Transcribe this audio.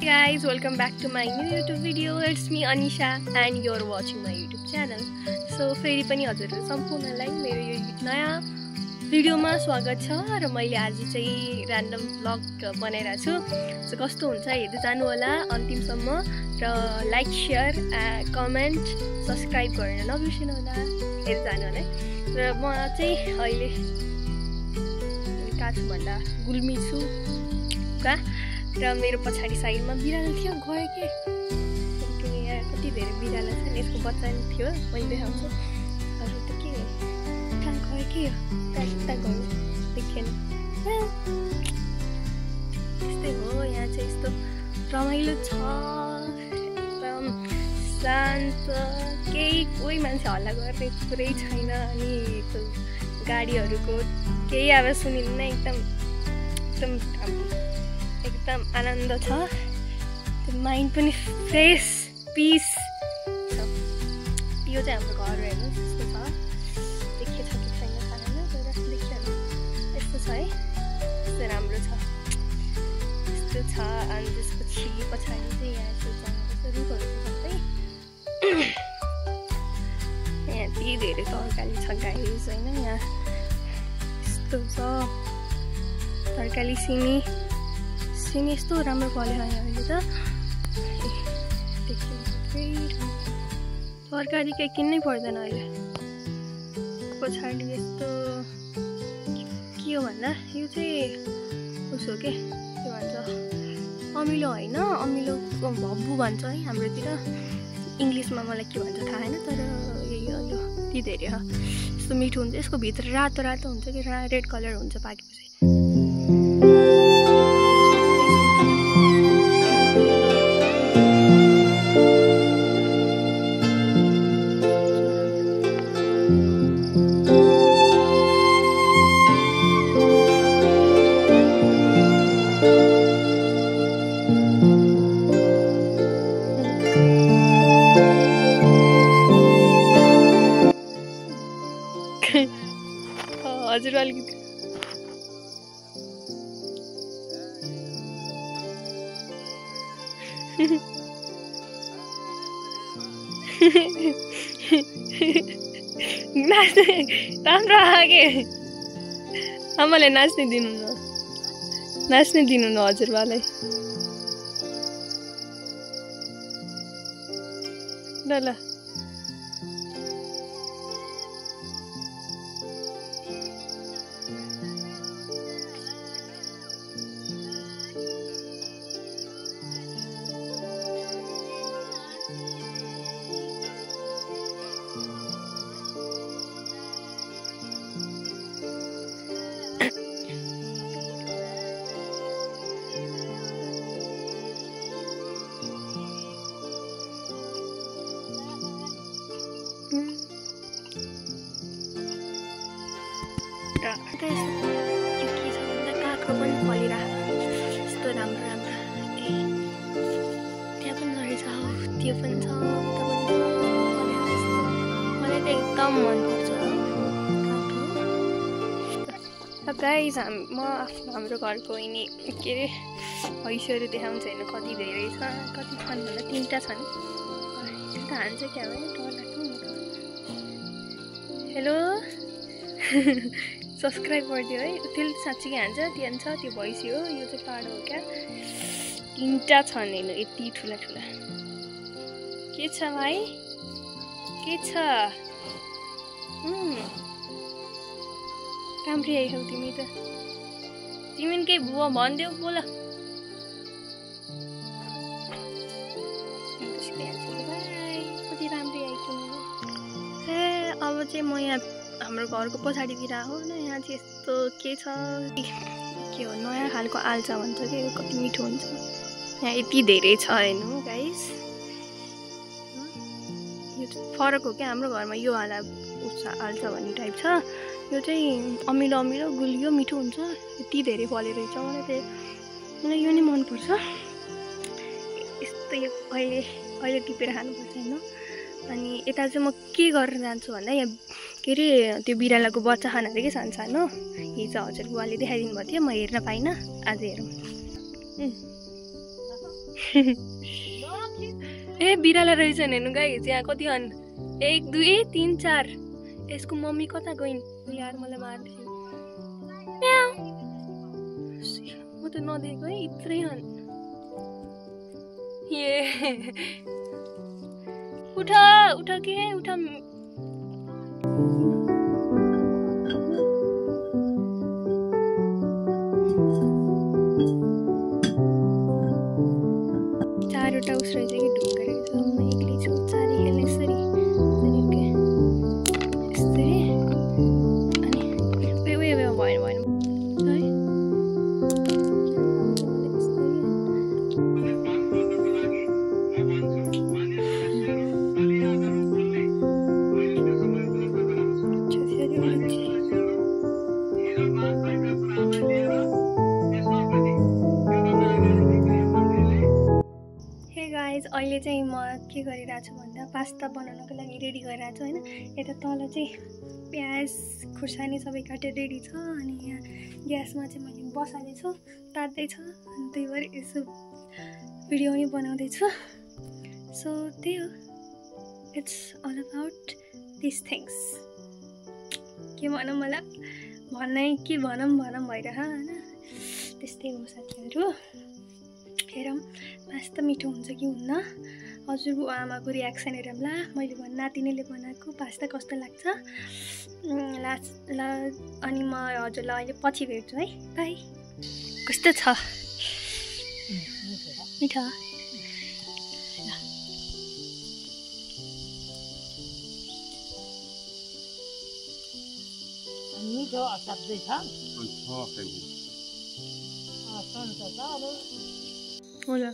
guys, welcome back to my new YouTube video. It's me Anisha and you're watching my YouTube channel. So फेरि पनि हजुरहरु सम्पूर्णलाई मेरो यो नयाँ भिडियोमा स्वागत छ र मैले आज चाहिँ र्यान्डम भ्लग बनाइरा छु. सो कस्तो हुन्छ हेर्दै जानु होला अन्तिमसम्म र लाइक शेयर कमेन्ट सब्स्क्राइब गर्न नबिर्सनु होला. हेर्दै जानु होला. र म चाहिँ अहिले काछु भन्दा गुल्मी छु का र मेरो पछाडी साइडमा बिरालो थियो गयो के यहाँ कति धेरै बिरालो छ नि. यसको बच्चा नि थियो मैले देखाउँछु. अरु त के कहाँ गयो के कता गयो देखेन. यस्तै हो यहाँ चाहिँ यस्तो रमाइलो छ एकदम शान्त केही कोही मान्छे हल्ला गर्ने कुरै छैन अनि गाडीहरुको केही आवाज सुनिन्न. एकदम आनन्द छ. माइन्ड पनि फ्रेश पीस छ. यो चाहिँ हाम्रो घर हेर्नुस् यस्तो छ. देखेछ कि छैन थाहा छैन तर देखिहाल्नु यस्तो छ है. यस्तो राम्रो छ यस्तो छ. अनि त्यसपछि पछाडि चाहिँ यहाँ चाहिँ रुखहरू सबै यहाँ यति धेरै तरकारी छ गाइस होइन. यहाँ यस्तो छ तरकारी सिमी यस्तो राम्रो फल्यो अहिले त. तरकारी केही किन्नै पर्दैन अहिले. पछाडि यस्तो के हो भन्दा यो चाहिँ उसो के भन्छ अमिलो होइन अमिलो भब्बु भन्छ है हाम्रोतिर. इङ्ग्लिसमा मलाई के भन्छ थाहा छैन तर यही हो. यो यति धेरै हो यस्तो मिठो हुन्छ. यसको भित्र रातो रातो हुन्छ कि रेड कलर हुन्छ पाकेपछि. हजुर अलिकति नाच्ने राम्रो आगे आमाले नाच्ने दिनु न हजुरबालाई ल ल. काँक्रो पनि फलिरहेको यस्तो राम्रो राम्रो. त्यहाँ पनि रहेछ त्यो पनि छ मलाई त एकदम मनपर्छ काँक्रो. गाइस हाम्रो घरको यिनी के अरे भैँसीहरू देखाउँछ होइन कति धेरै छ. कति छन् भन्दा 3टा छन्. त हान्छ क्या हो डर लाग्छ. हेलो सब्स्क्राइब गरिदियो है. त्यसले साँच्चीकै हान्छ. त्यहाँ छ त्यो भैँसी हो. यो चाहिँ पाडो हो क्या. 3टा छन् होइन यति ठुला ठुला. के छ भाइ के छ राम्री आइसौ तिमी त. तिमी पनि केही बुवा भनिदेऊ बोल. कति राम्री आइसक्यो. ए अब चाहिँ म यहाँ हाम्रो घरको पछाडितिर हो न. यहाँ चाहिँ यस्तो के छ के हो नयाँ खालको आल्चा भन्छ कि कति मिठो हुन्छ. यहाँ यति धेरै छ हेर्नु गाइस. यो फरक हो क्या. हाम्रो घरमा यो आल्चा भन्ने टाइप छ. यो चाहिँ अमिलो अमिलो गुलियो मिठो हुन्छ. यति धेरै फले रहेछ. मलाई यो नै मनपर्छ. यस्तो यो अहिले टिपेर खानुपर्छ होइन. अनि यता चाहिँ म के गरेर जान्छु भन्दा यहाँ के अरे त्यो बिरालोको बच्चा खाना अरे कि सानो हिजो हजुर बुवाले देखाइदिनु भएको थियो. म हेर्न पाइनँ. आज हेरौँ. ए बिराला रहेछ हेर्नु गाइस, यहाँ कति छन् 1 2 3 4। यसको मम्मी कता गइन् यार, मलाई मार्दै म त नदेखेको है, यत्रै छन्। ए उठ उठ के उठ। चारवटा उस रहेछ कि ढुङ्गा रहेछ, म एक्लै छु चारै खेल्ने यसरी यसरी अनि उयो भएन भएन है। अहिले चाहिँ म के गरिरहेको छु भन्दा पास्ता बनाउनको लागि रेडी गरिरहेको छु होइन। यता तल चाहिँ प्याज खुर्सानी सबै काटेर रेडी छ, अनि यहाँ ग्यासमा चाहिँ मैले बसालेछु, तात्दैछ, अनि त्यही भएर यसो भिडियो पनि बनाउँदैछु। सो त्यही हो, it's all about this things. के भनौँ, मलाई के भनौँ भइरह होइन, त्यस्तै हो साथीहरू। हेरौँ पास्ता मिठो हुन्छ कि हुन्न। हजुरबुवा आमाको रियाक्सन हेरौँ ल। मैले नातिनीले बनाएको पास्ता कस्तो लाग्छ ल। अनि म हजुरलाई अहिले पछि भेट्छु है, बाई। कस्तो छ? मिठो मिठो असाध्यै छ। होला